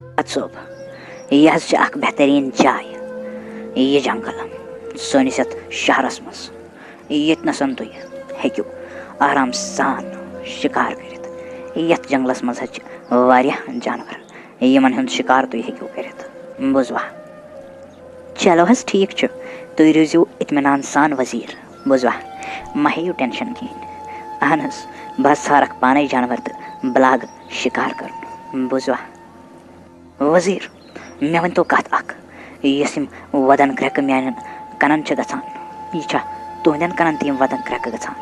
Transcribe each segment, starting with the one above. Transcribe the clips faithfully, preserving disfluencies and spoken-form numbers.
اَدٕ صٲب، یہِ حظ چھِ اَکھ بہتریٖن جاے، یہِ جنٛگل سٲنِس یَتھ شہرَس منٛز، ییٚتہِ نَسَن تُہۍ ہیٚکِو آرام سان شِکار کٔرِتھ۔ یَتھ جنٛگلَس منٛز حظ چھِ واریاہ جانوَر، یِمَن ہُنٛد شِکار تُہۍ ہیٚکِو کٔرِتھ۔ بوٗزوا؟ چلو حظ، ٹھیٖک چھُ، تُہۍ روٗزِو اطمینان سان وزیٖر۔ بوٗزوا؟ مہ ہیٚیِو ٹٮ۪نشَن کِہیٖنۍ۔ اَہَن حظ، بہٕ حظ ژھارَکھ پانَے جانوَر تہٕ بہٕ لاگہٕ شِکار کَرُن۔ بوٗزوا؟ وزیٖر، مےٚ ؤنۍ تو کَتھ اَکھ، یۄس یِم وَدَن کرٛٮ۪کہٕ میٛانٮ۪ن کَنَن چھِ گژھان، یہِ چھا تُہٕنٛدٮ۪ن کَنَن تہِ یِم وَدَن کرٛٮ۪کہٕ گژھان؟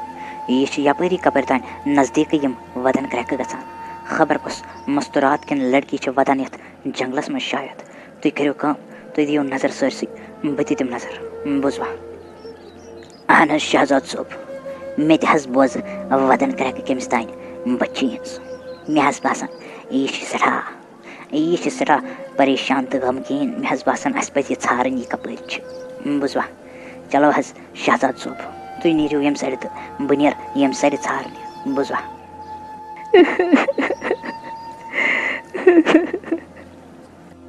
یہِ چھِ یَپٲری کَپٲرۍ تام نزدیٖکٕے یِم وَدَن کرٛٮ۪کہٕ گژھان؟ خبر کۄس مستوٗرات کِنہٕ لڑکی چھِ وَدَن یَتھ جنٛگلَس منٛز شاید۔ تُہۍ کٔرِو کٲم، تُہۍ دِیِو نظر سٲرسٕے، بہٕ تہِ دِمہٕ نظر۔ بوٗزوا؟ اَہَن حظ شہزاد صٲب، مےٚ تہِ حظ بوز وَدَن کرٛٮ۪کہٕ کٔمِس تام بٔچی ہِنٛز۔ مےٚ حظ باسان، یہِ چھِ سٮ۪ٹھاہ، یہِ چھِ سٮ۪ٹھاہ پریشان تہٕ غمگیٖن۔ مےٚ حظ باسان، اَسہِ پَزِ یہِ ژھارٕنۍ، یہِ کَپٲرۍ چھِ۔ بوٗزوا؟ چلو حظ شہزاد صٲب، تُہۍ نیٖرِو ییٚمہِ سایڈٕ تہٕ بہٕ نیرٕ ییٚمہِ سایڈٕ ژھارنہِ۔ بوٗزوا؟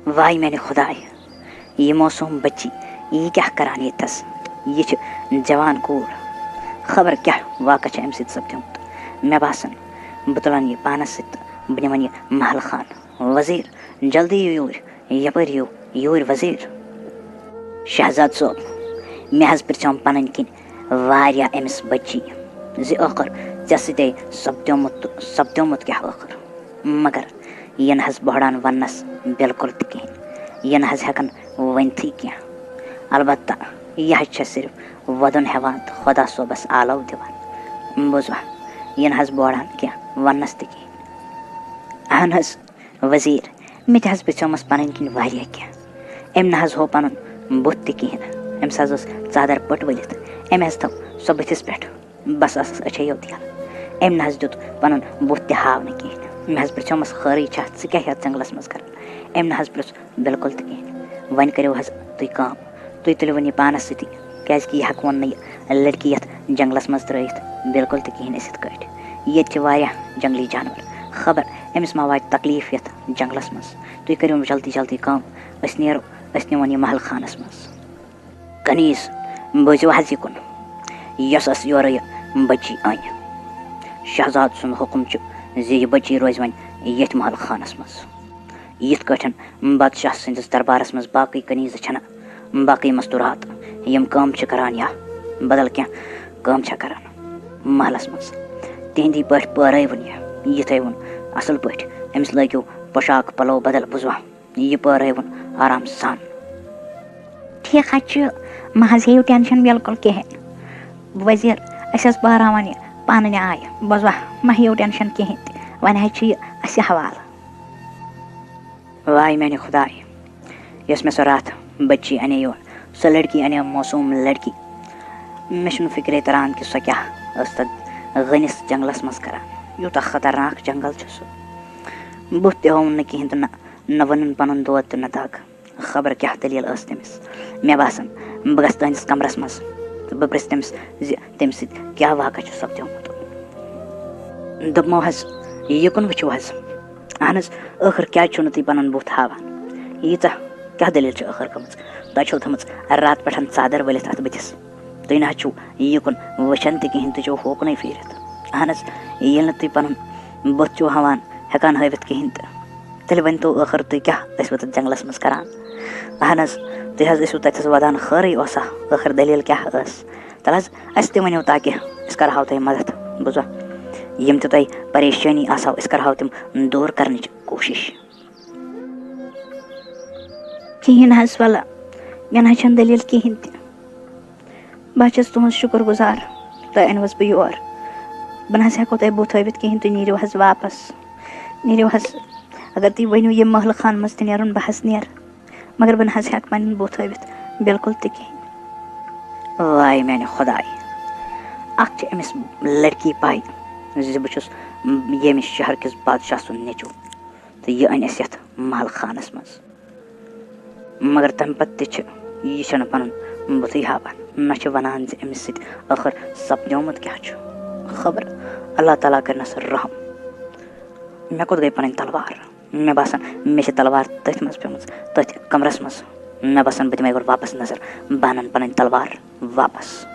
واے میانہِ خدایہِ، یہِ معصوٗم بچی، یہِ کیٛاہ کران ییٚتھس؟ یہِ چھِ جوان کوٗر، خبر کیٛاہ واقعہ چھِ اَمہِ سۭتۍ سپدیومُت۔ مےٚ باسان، بہٕ تُلن یہِ پانس سۭتۍ تہٕ بہٕ نِمن یہِ محل خانہٕ۔ وزیٖر، جلدی یِیِو یوٗرۍ، یپٲرۍ یِیِو یوٗرۍ وزیٖر۔ شہزاد صٲب، مےٚ حظ پرٛژھیوم پنٕنۍ کِنۍ واریاہ أمِس بچی زِ ٲخٕر ژےٚ سۭتۍ سپدیومُت تہٕ سپدیومُت کیٛاہ ٲخٕر؟ مگر یہِ نہٕ حظ بۄہڑان وننس بِلکُل تہِ کِہیٖنۍ، یہِ نہٕ حظ ہٮ۪کان ؤنتھٕے کینٛہہ۔ البتہ یہِ حظ چھےٚ صرف ودُن ہٮ۪وان تہٕ خۄدا صٲبس آلو دِوان۔ بوٗزوا، یہِ نہٕ حظ بۄہڑان کینٛہہ وننس تہِ کِہیٖنۍ۔ اہن حظ وزیٖر، مےٚ تہِ حظ پرٛژھیومس پنٕنۍ کِنۍ واریاہ کینٛہہ۔ أمۍ نہٕ حظ ہوو پنُن بُتھ تہِ کِہیٖنۍ۔ أمِس حظ ٲس ژادر پٔٹ ؤلِتھ، أمۍ حظ تھٲو سۄ بٕتھِس پٮ۪ٹھ۔ بس ٲسٕس أچھے یوت یَلہٕ۔ أمۍ نہ حظ دیُت پَنُن بُتھ تہِ ہاونہٕ کِہیٖنۍ۔ مےٚ حظ پرٛژھیومَس، خٲرٕے چھا؟ ژٕ کیٛاہ یَتھ جنٛگلَس منٛز کَران؟ أمۍ نہ حظ پرٛژھ بِلکُل تہِ کِہیٖنۍ۔ وۄنۍ کٔرِو حظ تُہۍ کٲم، تُہۍ تُلِوُن یہِ پانَس سۭتی، کیٛازِکہِ یہِ ہٮ۪کہٕ وون نہٕ یہِ لٔڑکی یَتھ جنٛگلَس منٛز ترٛٲیِتھ بِلکُل تہِ کِہیٖنۍ أسۍ یِتھ کٲٹھۍ۔ ییٚتہِ چھِ واریاہ جنٛگلی جانوَر، خبر أمِس ما واتہِ تکلیٖف یَتھ جنٛگلَس منٛز۔ تُہۍ کٔرِو جلدی جلدی کٲم، أسۍ نیرو، أسۍ نِوون یہِ محل خانَس منٛز۔ کنیز، بوٗزِو حظ یہِ کُن، یۄس ٲس یورٕ یہِ بٔچی أنۍ۔ شہزاد سُنٛد حُکُم چھُ زِ یہِ بٔچی روزِ وۄنۍ ییٚتھۍ محل خانَس منٛز۔ یِتھ کٲٹھۍ بادشاہ سٕنٛدِس دربارَس منٛز باقٕے کنیزٕ چھَنہٕ، باقٕے مستوٗرات، یِم کٲم چھِ کران یا بدل کینٛہہ کٲم چھےٚ کران محلَس منٛز، تِہِنٛدی پٲٹھۍ پٲرٲوُن یہِ، یہِ تھٲوُن اَصٕل پٲٹھۍ۔ أمِس لٲگِو پوشاک پَلو بدل، بوٗزوا؟ یہِ پٲرٲوُن آرام سان۔ ٹھیٖک حظ چھُ، مہ حظ ہیٚیِو ٹٮ۪نشَن بِلکُل کِہیٖنۍ۔ وزیٖر، أسۍ حظ پٲراوان یہِ پنٕنہِ آیہِ۔ بوزوا، مہ ہیٚیِو ٹٮ۪نشَن کِہیٖنۍ تہِ۔ وۄنۍ حظ چھُ یہِ اَسہِ حوالہٕ۔ واے میٛانہِ خۄدایہِ، یۄس مےٚ سۄ راتھ بٔچی اَنے یور، سۄ لٔڑکی اَنے معصوٗم لٔڑکی۔ مےٚ چھُنہٕ فِکرے تَران کہِ سۄ کیٛاہ ٲس تَتھ گٔنِس جنٛگلَس منٛز کَران۔ یوٗتاہ خطرناک جنٛگل چھُ سُہ۔ بُتھ تہِ ہووُن نہٕ کِہیٖنۍ تہٕ نہ، نہ ووٚنُن پَنُن دود تہٕ نہ دَگ۔ خبر کیٛاہ دٔلیٖل ٲس تٔمِس۔ مےٚ باسان، بہٕ گژھٕ تُہٕنٛدِس کمرس منٛز تہٕ بہٕ پرٛژھٕ تٔمِس زِ تٔمِس سۭتۍ کیٛاہ واقعہ چھُ سپدیومُت۔ دوٚپمو حظ، یہِ کُن وٕچھِو حظ۔ اہن حظ، ٲخٕر کیٛازِ چھِو نہٕ تُہۍ پنُن بُتھ ہاوان؟ ییٖژاہ کیٛاہ دٔلیٖل چھِ ٲخٕر گٔمٕژ؟ تۄہہِ چھو تھٲومٕژ راتہٕ پٮ۪ٹھ ژادر ؤلِتھ اَتھ بٕتھِس۔ تُہۍ نہ حظ چھِو یہِ کُن وٕچھان تہِ کِہیٖنۍ، تُہۍ چھِو ہوکُنُے پھیٖرِتھ۔ اہن حظ، ییٚلہِ نہٕ تُہۍ پنُن بُتھ چھِو ہاوان، ہٮ۪کان ہٲوِتھ کِہیٖنۍ تہٕ تیٚلہِ ؤنۍ تو ٲخٕر تُہۍ کیٛاہ ٲسوٕ تَتھ جنٛگلَس منٛز کَران؟ اہن حظ، تُہۍ حظ ٲسِو تَتٮ۪تھ وَدان، خٲرٕے اوسا؟ ٲخٕر دٔلیٖل کیٛاہ ٲس؟ تَلہٕ حظ، اَسہِ تہِ ؤنِو تاکہِ أسۍ کَرہاو تۄہہِ مَدَتھ۔ بوٗزوا؟ یِم تہِ تۄہہِ پریشٲنی آسہو، أسۍ کَرہاو تِم دوٗر کَرنٕچ کوٗشِش۔ کِہیٖنۍ نہٕ حظ، وَلہٕ، مےٚ نہ حظ چھَنہٕ دٔلیٖل کِہیٖنۍ تہِ۔ بہٕ حظ چھَس تُہٕنٛز شُکُر گُزار، تۄہہِ أنوَس بہٕ یور۔ بہٕ نہ حظ ہٮ۪کو تۄہہِ بُتھ ہٲوِتھ کِہیٖنۍ، تُہۍ نیٖرِو حظ واپَس۔ نیٖرِو حظ، اگر تُہۍ ؤنِو ییٚمہِ محلہٕ خانہٕ منٛز تہِ نیرُن، بہٕ حظ نیرٕ۔ مگر بہٕ نہ حظ ہٮ۪کہٕ پَنٕنۍ بُتھ ہٲوِتھ بِلکُل تہِ کِہیٖنۍ۔ واے میٛانہِ خۄدایہِ، اَکھ چھِ أمِس لٔڑکی پَے زِ بہٕ چھُس ییٚمہِ شہر کِس بادشاہ سُنٛد نیٚچوٗ، تہٕ یہِ أنۍ اَسہِ یَتھ محلہٕ خانَس منٛز۔ مگر تَمہِ پَتہٕ تہِ چھِ یہِ چھَنہٕ پَنُن بُتھٕے ہاوان، نہ چھِ وَنان زِ أمِس سۭتۍ ٲخٕر سَپدیومُت کیٛاہ چھُ۔ خبر اللہ تعالیٰ کَرنَس رحم۔ مےٚ کوٚت گٔے پَنٕنۍ تلوار؟ مےٚ باسان، مےٚ چھِ تلوار تٔتھۍ منٛز پیٚمٕژ، تٔتھۍ کمرس منٛز۔ مےٚ باسان، بہٕ دِمے گۄڈٕ واپس نظر، بہٕ انن پنٕنۍ تلوار واپس۔